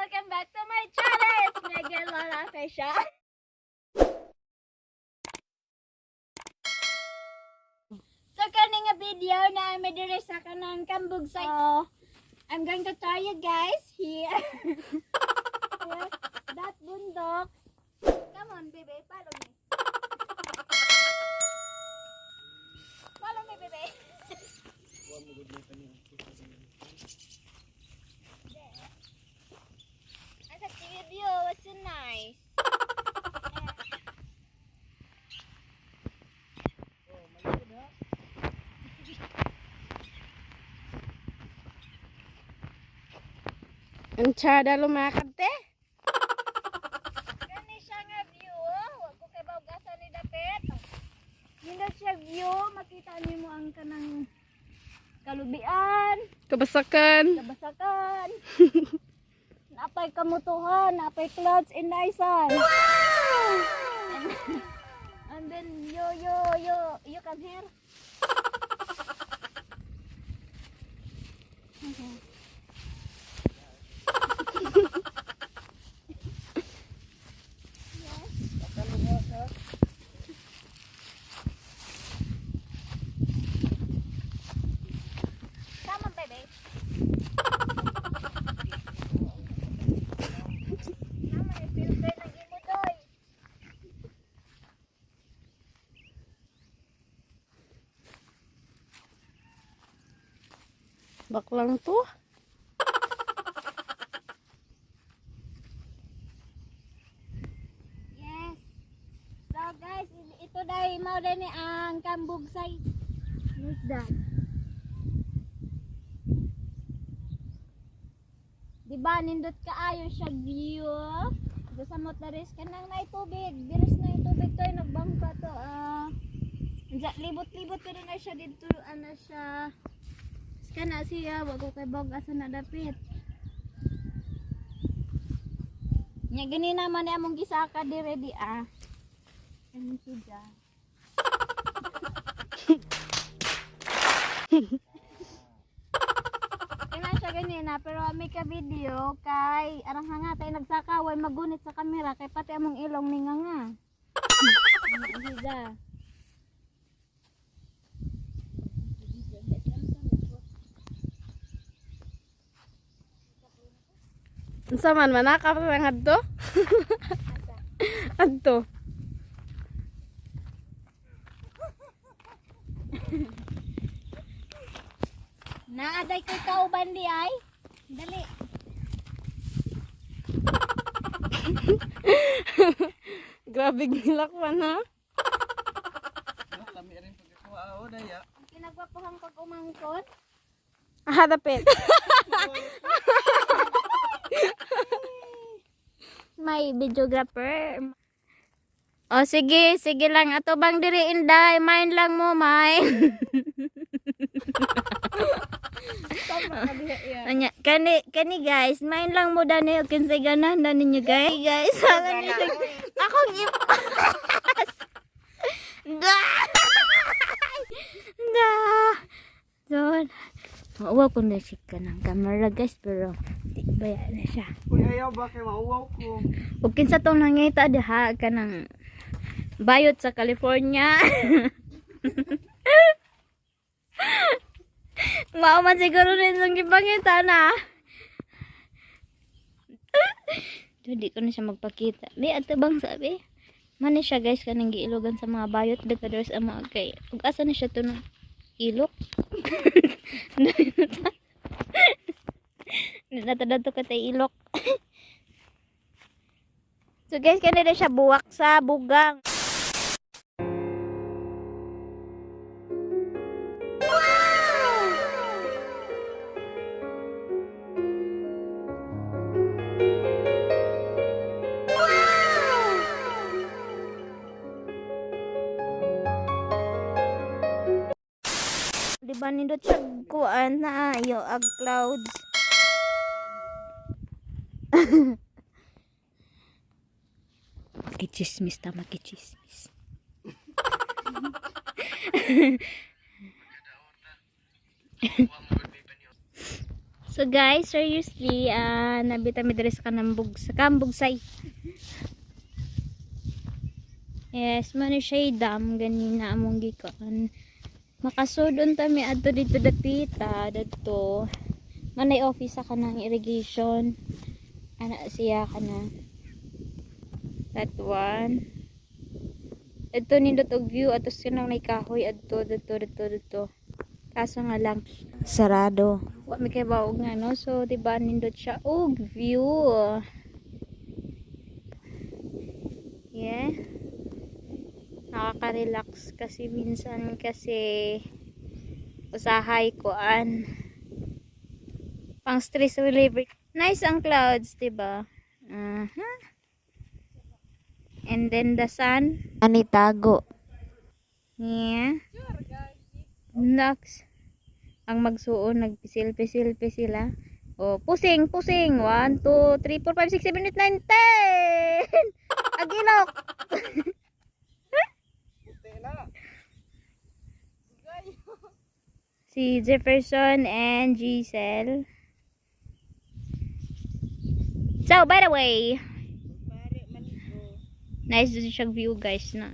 Welcome back to my channel. It's Megan Lola Official. So kani nga video na may diri sa kanang Kambugsan. So, I'm going to try you guys here. Here, that bundok. Come on, baby. Follow me. Follow me, baby. Asa TV view, what's so nice? Ang tsada lumakad te. Gani siya nga view, oh. Wa ko kay bawgasan ni dapit. Nindot siya view, makita nimo ang kanang kalubian, Kabasakan. kabasakan. Napay kamutuhan, napay clouds in Naisan. And then you come here. Come on, baby. Naman, i-filter ng imo doy. Baklang to. Yes. So guys, ito dahil mao din ni ang Kambugsay. What's that? Di ba nindot kaayo siya view? Ito sa motoris kanang naay tubig, diris na yung tubig to nagbangka to. Ah. Libot-libot ko na siya didto ana siya. Kana siya wa ko kay bog asa na dapit. Nya gani naman ni among gisaka dire di ah. Ano siya? Kana siya ganina pero may ka video kay arang hanga tay nagsaka way magunit sa kamera kay pati among ilong ni nga nga. Ano siya? Unsa man manaka pa lang adto? Adto. Naaday kay kauban di ay. Dali. Grabe gilakwan ha. Kami rin pagkakuha o daya. Ang kinagwapuhang pag umangkon. Ah, dapit. May videographer. O sige, sige lang. Ato bang diri inday, mine lang mo, mine. Anya, kani kani guys, mine lang mo dani og kinsay ganahan na ninyo guys. Guys, wala ni akong ipas. Da. Da. Doon. Mauwaw ko na siya ka ng camera guys, pero di baya na siya. Uy, ayaw ba kay mauwaw ko. Ug kinsa tong nangita diha kanang bayot sa California. Mao man siguro rin ang gipangita na. Hindi ko na siya magpakita. May ato bang sabi? Mani siya guys kanang giilogan sa mga bayot dito sa mga kay. Ug asa na siya to no? Ilok? Natadato ka tay ilok. So guys, kanina siya buwak sa bugang. Di ba nindot siya kuan na ayo ag clouds. Makichismis ta, makichismis. So guys, seriously, nabita mi diri sa kanambog sa Kambugsay. Yes, man siya dam ganina among gikan. Makasudon ta mi adto dito dapita dadto. Manay office sa kanang irrigation. Ana siya kana. That one. Adto nindot og view ato kanang nay kahoy adto didto didto didto. Kaso nga lang Sarado. wa mi kay baog nga no. So di ba nindot siya og view. Yeah. Nakaka-relax kasi minsan kasi usahay kuan. Pang stress reliever. Nice ang clouds, di ba? And then the sun. Anitago. Yeah. Next. Ang magsuon, nagpisil-pisil sila. O, pusing, pusing. 1, 2, 3, 4, 5, 6, 7, 8, 9, 10! Agilok! Puti na. Si Jefferson and Giselle. So, by the way, nice din siya view guys na.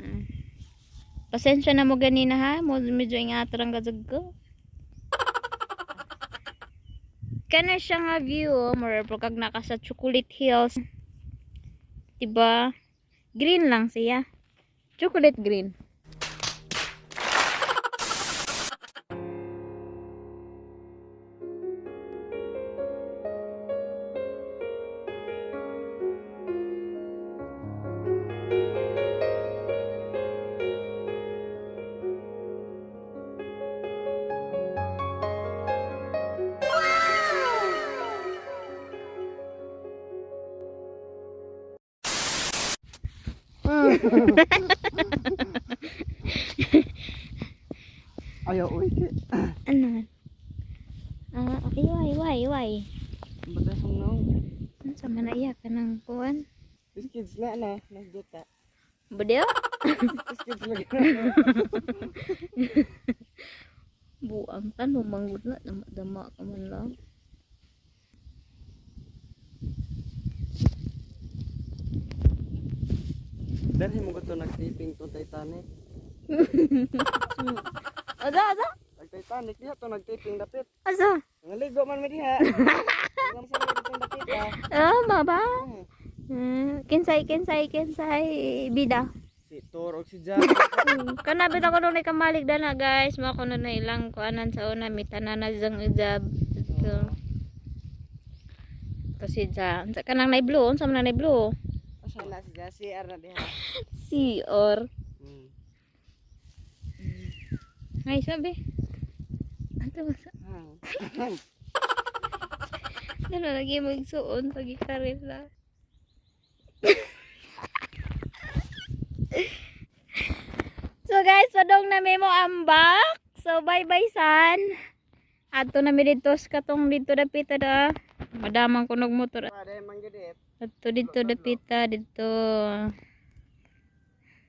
Pasensya na mo ganina ha. Mo medyo ingat ang gazag ko. Kana siya nga view, oh. More pro kag naka sa Chocolate Hills. Diba? Green lang siya. Chocolate green. Ayaw, uy. Ano man? Ah, okay, why? Batas ang naong. Ano sa man iya ka ng kuwan? These kids na na. Nagduta. Budyo? These kids lagi. Buang ka no, manggod na, dama ka man lang. Dahil mo ko nagtiping to Titanic. Ada, ada? Ag Titanic diha to nagtiping dapit. Asa? Naligo man mi diha. Alam sa mga ditong dapit ah. Ah, baba? Kinsay, kinsay, kinsay, bida. Si Tor og si Jack. Kanabit ako nung nakamalig na guys. Mga kuno na ilang kuanan sa una, may tanan na siyang ijab. Ito. Kasi dyan, sa kanang na blue, unsa man na blue? Asa na si Jack? CR na diha. Si or Ay, sabi. Ano ba sa? Ano lagi magsuon pag ikarila. So guys, padong na memo ambak. So bye bye san. Adto na mi didto sa katong didto dapita da. Madamang kunog motor. Pare manggedit. Adto didto dapita didto.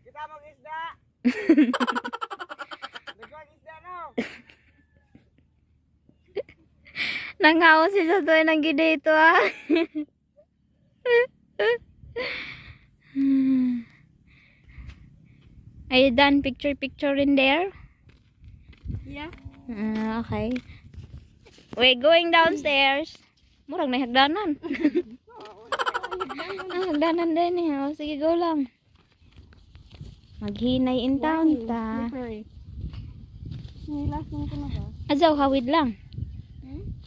Kita mo isda. Nagwag isda no. Nanghaon si sa tuwi ng gid ito ah. Are you done picture picture in there? Yeah. Ah, okay. We're going downstairs. Murag na hagdanan. Ah, hagdanan din eh. Oh, sige, go lang. Maghinay in town ta. Slippery. Nilasan ko na ba? Azaw, hawid lang.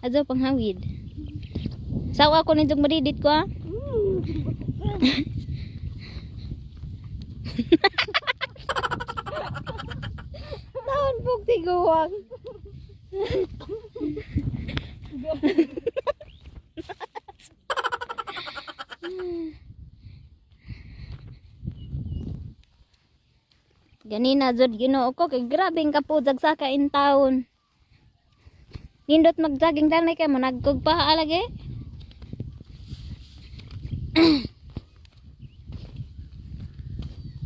Azaw, panghawid. Sawa ko nitong maridit ko ah. Taon pong tiguang. Ganina jud Ginoo ko kay grabe ang kapudag sa kain taon. Nindot magjogging tanay kay mo nagkog pa alagi.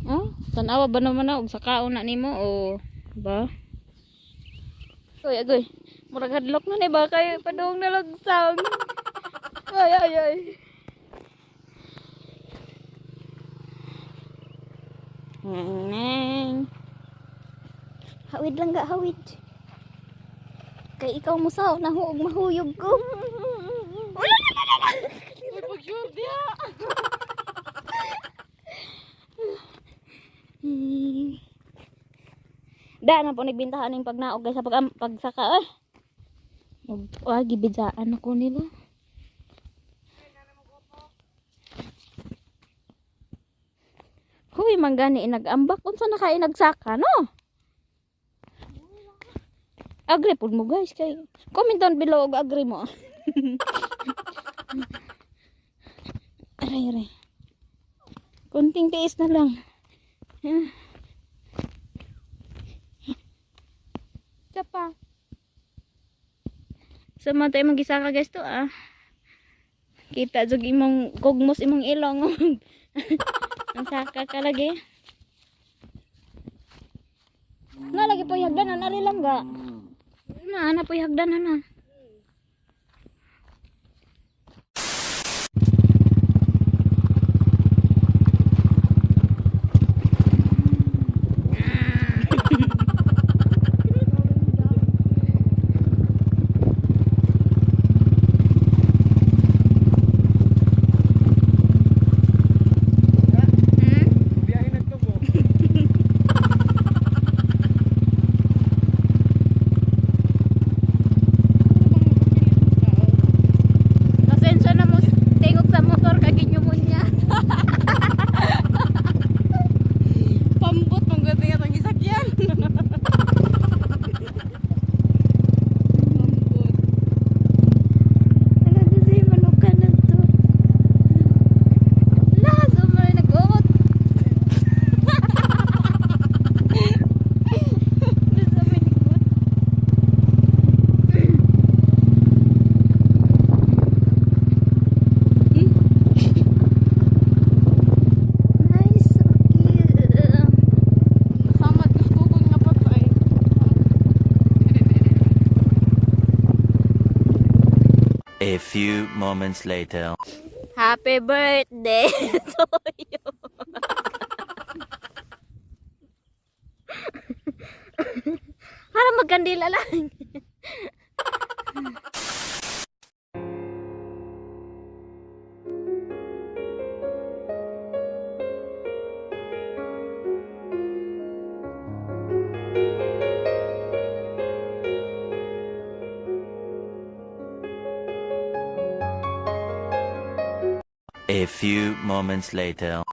Oh, tanawa ba naman na og sa kaon na nimo o ba? Agoy, agoy. Murag hadlok na ni ba kay padung na lagsang. Ay ay ay. Neng. Hawid lang ga hawid. Kay ikaw mo saw na huog mahuyog ko. Wala na na na. Uy, pag-sure diya. Da na po nagbintahan ng pagnaog kaysa pag pagsaka eh. Ah, gibidaan ako nila. Huy, manggani inagambak unsa na kay nagsaka no? Agree pud mo guys kay comment down below og agree mo. Aray aray. Kunting tiis na lang. Ah. Isa pa. So mga tayo mag-isa ka guys to ah. Kita jug imong kugmos imong ilong. Ang saka ka lagi. Nga lagi po hagdanan ari lang ga. Na ana po hagdanan na. Hmm? Biyahe nagtubo. Pasensya na mo tingog sa motor kay ginyo mo niya. Pambot, panggat nga itong isakyan. Pambot. Ano na siya manukan na to. La, sumay nag-uot. Sumay nag-uot. Nice, so cute. Samad, gusto ko nga patay. A few moments later. Happy birthday to you. Para magkandila lang. A few moments later.